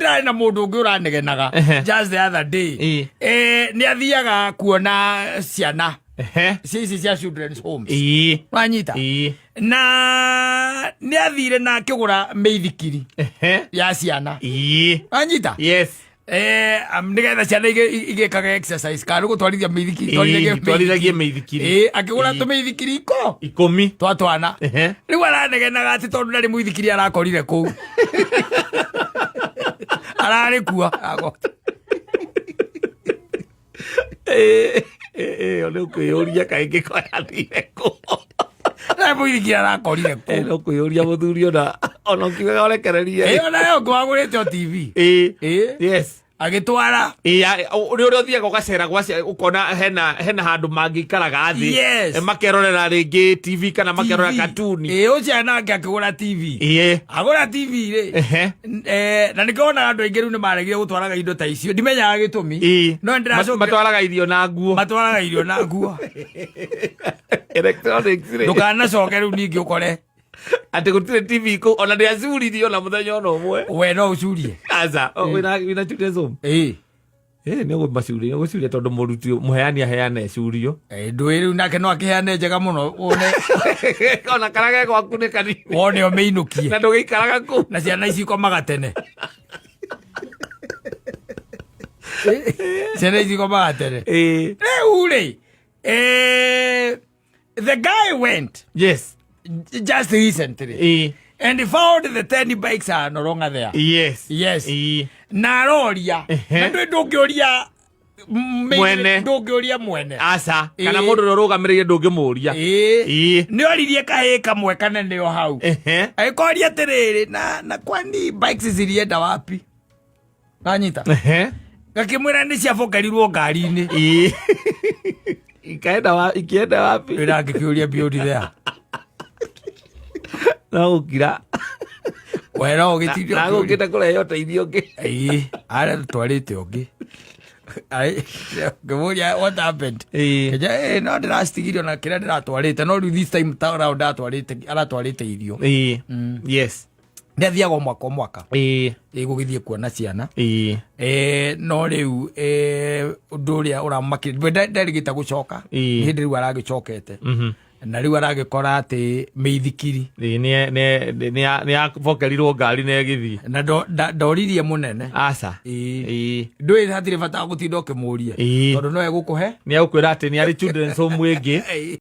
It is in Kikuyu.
Ndĩrarĩ na mũndũ ũngĩ ũranegenaga just the other day. Nĩ athiaga kuona ciana ici cia children's homes. Wanyita? Na nĩ athire na akĩgũra mĩithikiri ya ciana. Wanyita? Yes. Nĩgetha ciana igĩkaga exercise kana nĩ gũtwarithia mĩithikiri. Twarithagie mĩithikiri. Akĩgũra tũmĩithikiri iko 10. Twa twana. Rĩu aranegenaga atĩ tondũ ndarĩ mũithikiri arakorire kũu ararĩ kuo. Ĩyo nĩ ũkwĩyũria kaingĩ ko yathire kũ. Ndarĩ mũithikiri arakorire kũu. No kwĩyũria mũthuri ona ũkiugaga ũrekererie. Ĩyo nayo ngwagũrĩte o TV. Agĩtwara. Nĩ ũrĩa ũthiaga ũgacera gwa ũkona hena handũ mangĩikaraga thĩ. Makerorera rĩngĩ TV kana makerorera TV. Katuni. Ũcio nake akĩgũra TV. Agũra TV rĩ, na nĩkĩo wonaga andũ aingĩ rĩu nĩ maregire gũtwaraga indo ta icio. Ndimenyaga gĩtũmi, no nĩndĩracokire. Matwaraga irio na nguo. Matwaraga irio na nguo. Electronics rĩ. Ndũkanacoke rĩu ningĩ ũkore atĩ gũtirĩ TV kũu ona ndĩacuririe ona mũthenya ona ũmwe. We no ũcurie. Aca. Wĩna children's home? Ĩĩ. Nĩ ũgũmacuria, nĩ ũgũcuria tondũ mũruti mũheani aheane curio. Ndũĩ rĩu nake no akĩheane njega mũno wone. Ona kana ge gwaku nĩ kanini. Wone ũmĩinũkie. Na ndũgĩikaraga kũu. Na ciana ici ikomaga tene. Ciana ici ikomaga tene. Rĩu rĩ, the guy went just recently and he found the 10 bikes are no longer there. Na aroria. Na ndũĩ ndũngĩũria Mwene. Ndũngĩũria mwene. Aca. Kana mũndũ ũrĩa ũrũgamĩrĩire ndũngĩmũria. Nĩ oririe kahĩĩ kamwe kanene o hau. Agĩkoria atĩrĩrĩ, na kwani bikes zilienda wapi? Nanyita. Gakĩmwĩra nĩ ciabokerirwo ngari-inĩ. Ikaenda wa ikienda wapi? Wĩra ngĩkĩũria beyond there. No gũkira. We no ũgĩtinde Na ũkĩũria. gũkĩte kũrehe ũteithio ũngĩ. Ĩĩ, arĩa tũtwarĩte ũngĩ. Ngĩmũria what happened. Kĩnja, no ndĩracitigirio na kĩrĩa ndĩratwarĩte, no rĩu this time round aratwarĩte irio. Nĩ athiaga o mwaka o mwaka. Gũgĩthiĩ kuona ciana. No rĩu ũndũ ũrĩa ũramakĩria we nderĩgĩte gũcoka. Hĩndĩ rĩu aragĩcokete. Na rĩu aragĩkora atĩ mĩithikiri. Nĩ yabokerirwo ngari na ĩgĩthiĩ. Na ndoririe mũnene. Aca. Ndũĩ hatirĩ bata wa gũtinda ũkĩmũria. Tondũ no egũkũhe. Nĩ egũkwĩra atĩ nĩ arĩ children's home ĩngĩ.